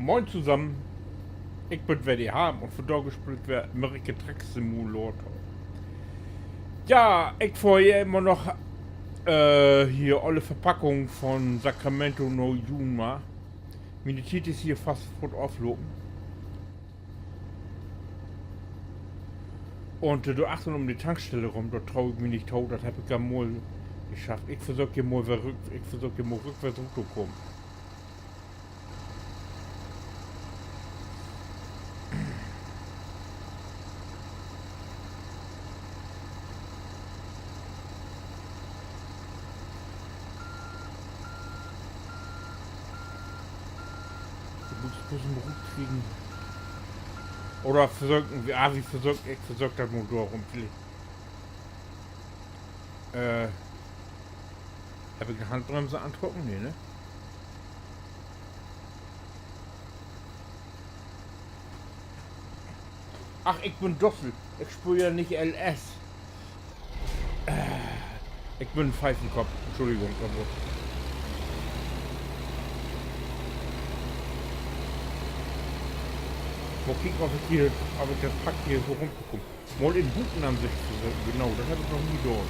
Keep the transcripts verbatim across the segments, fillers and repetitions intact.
Moin tosamen. Ik bün weer de Harm un vandaag speelt wi American Truck Simulator. Ja, ik fohr hier immer noch, äh, hier olle Verpackung von Sacramento na Yuma. Miene Tiet is hier fast foort aflopen. Un, äh, dor achtern üm de Tankstelle rüm, dor trau ik mi nich to, dat heff ik al mal geschafft. Ik versöök hier mal weer rück-, ik versöök hier mal rückwärts ruttokamen. Wi mutten blots mal rutkriegen. Oder versöken wi, ah, wi versöken, ik versöök dat mal dor rüm, villicht. Äh, heff ik de Handbremse antrocken? Nee, ne? Ach, ik bün dusselig. Ik spöör ja nich L S. Ik bün en Feifenkopp. Entschuldigung, aver mal kieken, of ik hier, of ik dat pack, hier so rümtokamen. Mal in Butenansicht versöken, genau, dat heff ik noch nie doon.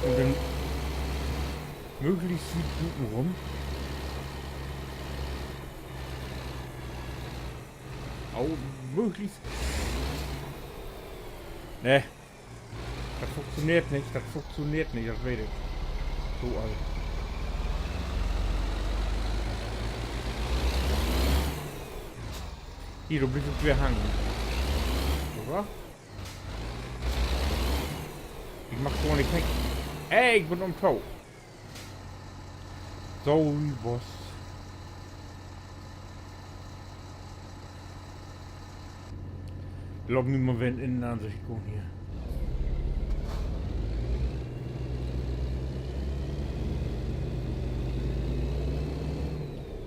Un denn möglichst wiet buten rüm. Au, möglichst. Nee. Dat funktioneert nich, dat funktioneert nich, dat weet ik. So, also. Hier, dor bliev ik weer hangen. Oder? Ik mag gor nich weg. Ey, ik bün üm to. So, Boss. Laat mi mal weer in Innenansicht gahn hier.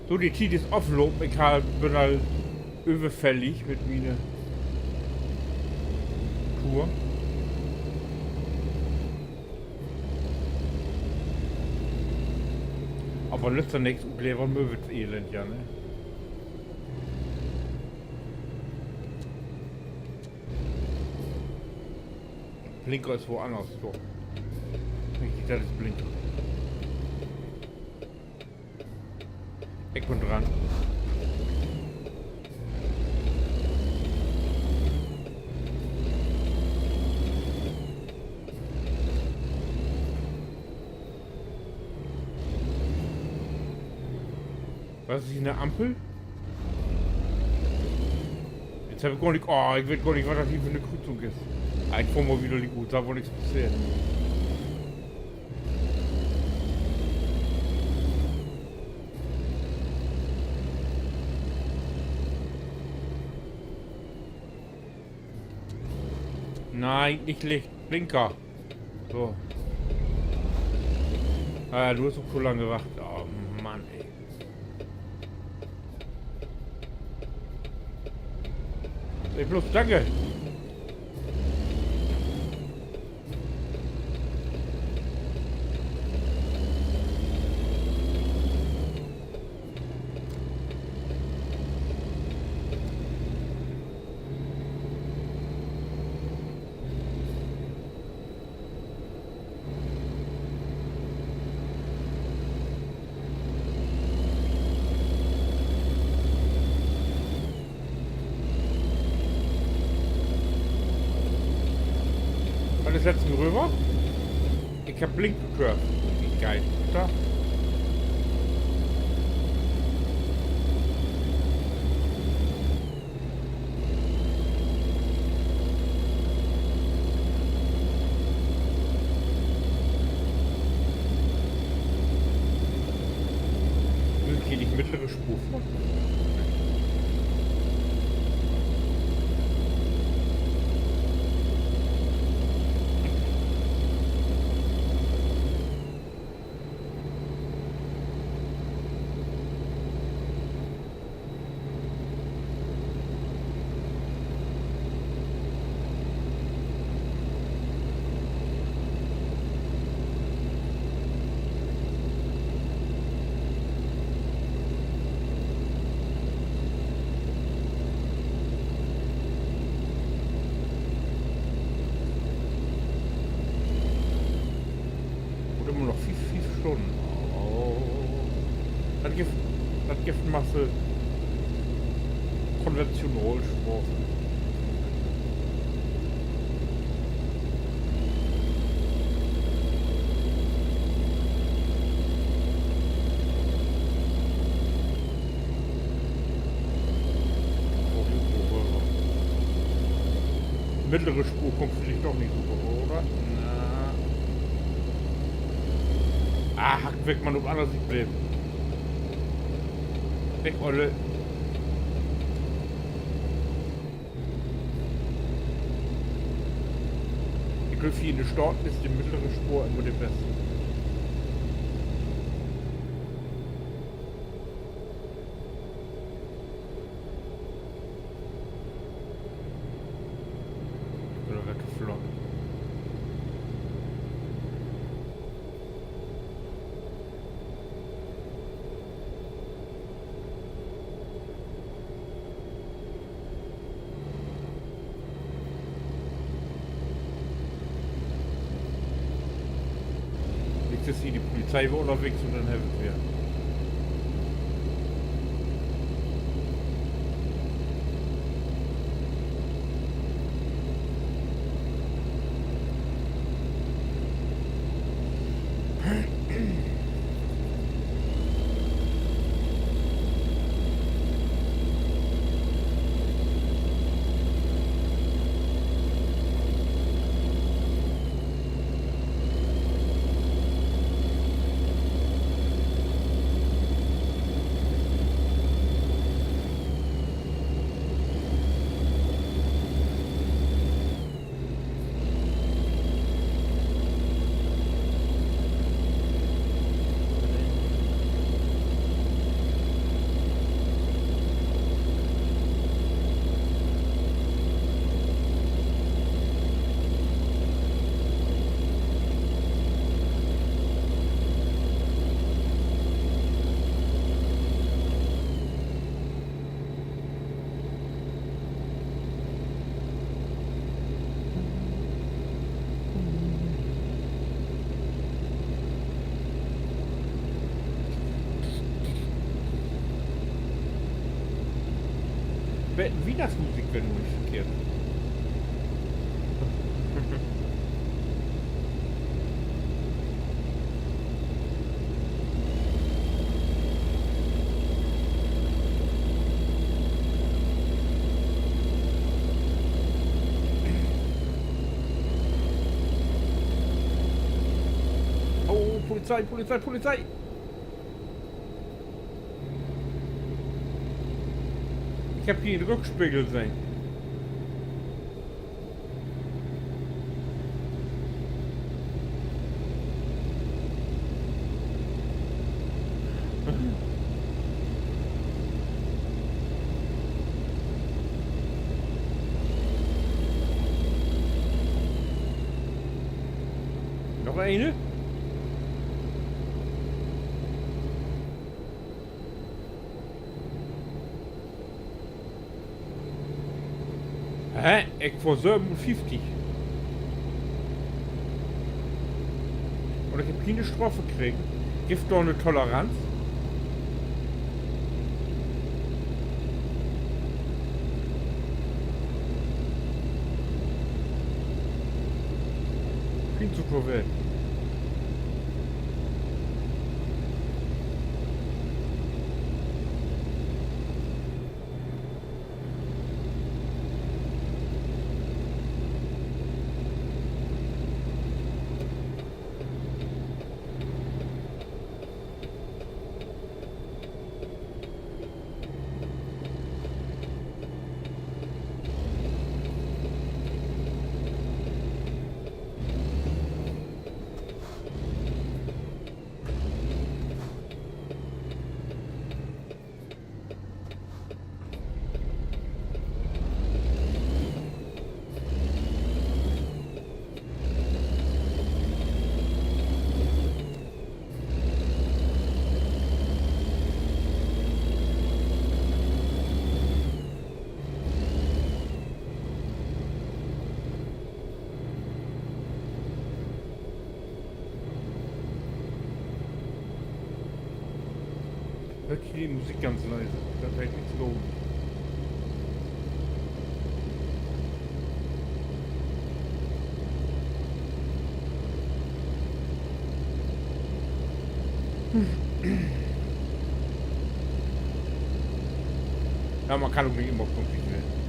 So, de Tiet is aflopen. Ik bün al överfällig mit miene Tour. Aver nützt ja nix, utlevert mööt wi dat Elend ja, ne? Blinker is woanners, so. Richtig, dat is Blinker. Ik bün dran. Wat is hier, 'ne Ampel? Nu heff ik gor nich, oh, ik weet gor nich, wat dat hier för 'ne Krüzung is. Ah, ik fohr mal wieder liek ut, dor warrt nix passeren. Nee, nich Licht, Blinker. So. Ah, du hest ok to lang wacht. Oh Mann, ey. Ik bloß, danke. Wat is jetzt nu röver? Ik heff blink köört. Wie geil, oder? Will ik hier nich mittlere Spoor fohren? Dat gifft, dat gifft Masse Konventionalstrafe. Oh, hier röver. Mittlere Spoor kummt villicht doch nich röver, oder? Na. Ah, Hack weg, Mann, op anner Siet bleven. Weg, Olle. Ik glööv, hier in de Stadt is de mittlere Spoor immer de beste. Oder weer to flott. Nix is hier, de Polizei weer ünnerwegens un denn heff ik weer. Beten Wiehnachtsmusik weer nu nich verkehrt. Oh, Polizei, Polizei, Polizei! Ik heff hier en Rückspegel sehn. Noch ene? Hä? Ik fohr sövenunfieftig. Un ik heff kene Strafe kregen. Gifft dor 'ne Toleranz? Viel zu veel. Hört hier die Musik ganz leise. Dat heet nix los. Ja, man kann ok nich immer pünktlich wesen.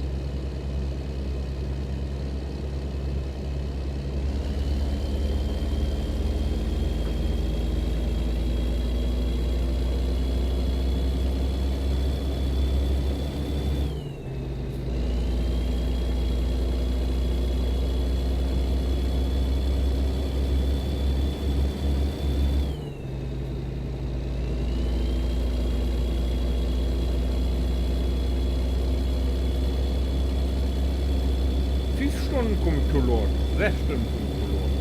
Fief Stünnen kumm ik to laat. Sess Stünnen kumm ik to laat.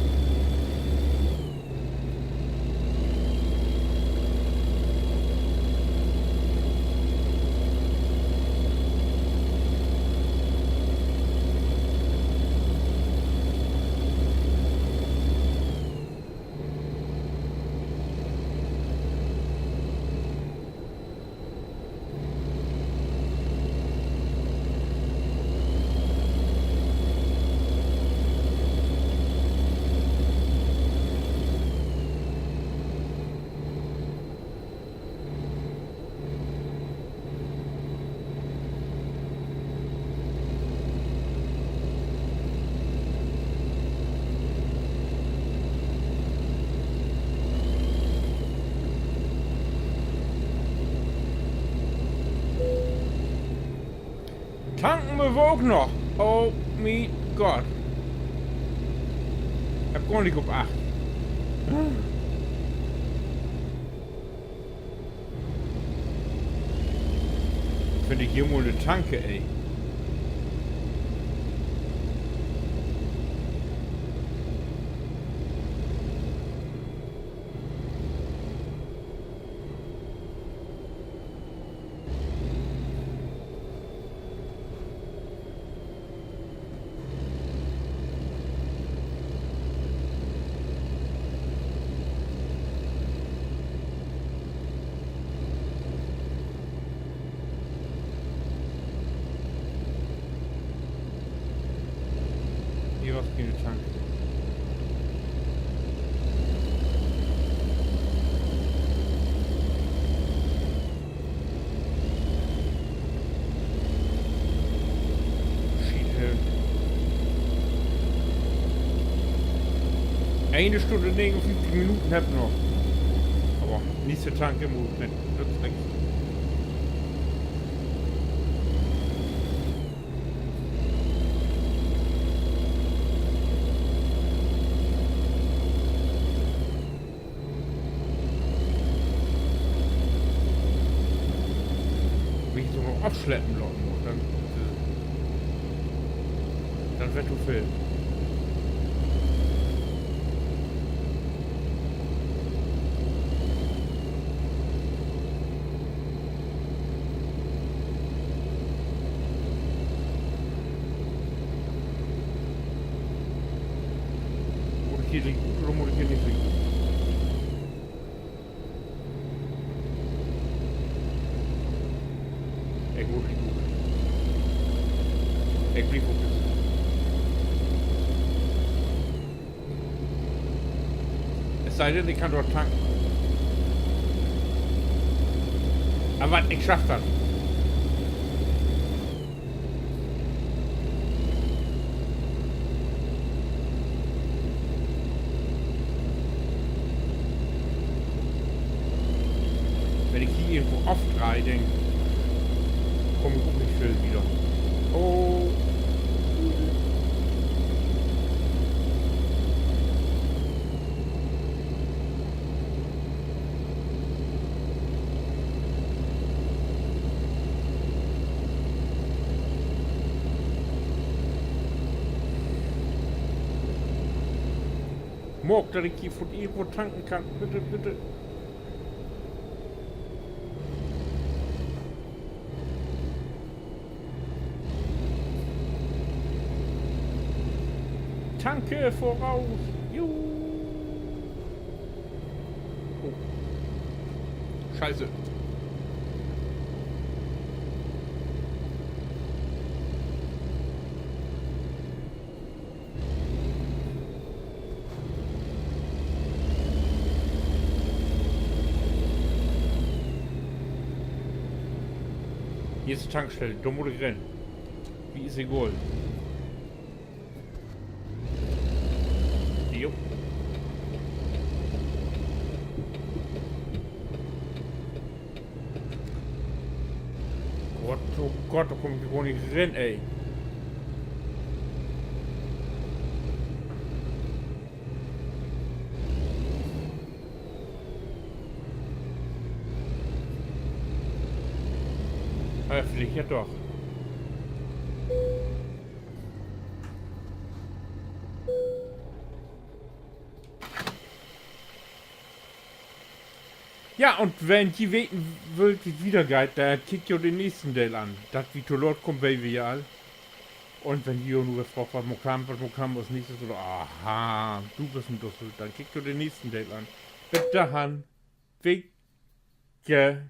Tanken mööt wi ok noch. Oh mien Gott. Heff gor nich op acht. Finn ik hier mal 'ne Tanke, ey. Hier was keen Tank. Schiet, ey. Een Stünn negenunföfftig Minuten hebbt wi noch. Aver nich so Tank im Moment. Dat is nix. Wenn ik so noch afsleppen laten mutt, denn, äh, dat weer to veel. Mutt ik hier linksrut oder mutt ik hier nich linksrut? Ik mutt linksrut. Ik bliev op. Es sei denn, ik kann dor tanken. Aver wat, ik schaff dat. Wenn ik hier irgendwo afdreih, denn kumm ik ok nich veel wieder. Oh. Maak, dat ik hier foort irgendwo tanken kann. Bitte, bitte. Tanke voraus. Juhu. Oh. Scheiße. Hier is de Tankstell, dor mutt ik rin. Mi is egal. Jo. Gott, oh Gott, dor kumm ik gor nich rin, ey. Ah, villicht ja doch. Ja, un wenn ji weten wüllt, wie 't wiedergeiht, denn kiekt jo den nächsten Deel an. Dat wi to laat kaamt, weet wi ja al. Un wenn ji jo nu weer fraagt, wat maakt wi, wat maakt wi as nächstes, oder, aha, du büst en Dussel, denn kiekt jo den nächsten Deel an. Bit dorhen. Weke.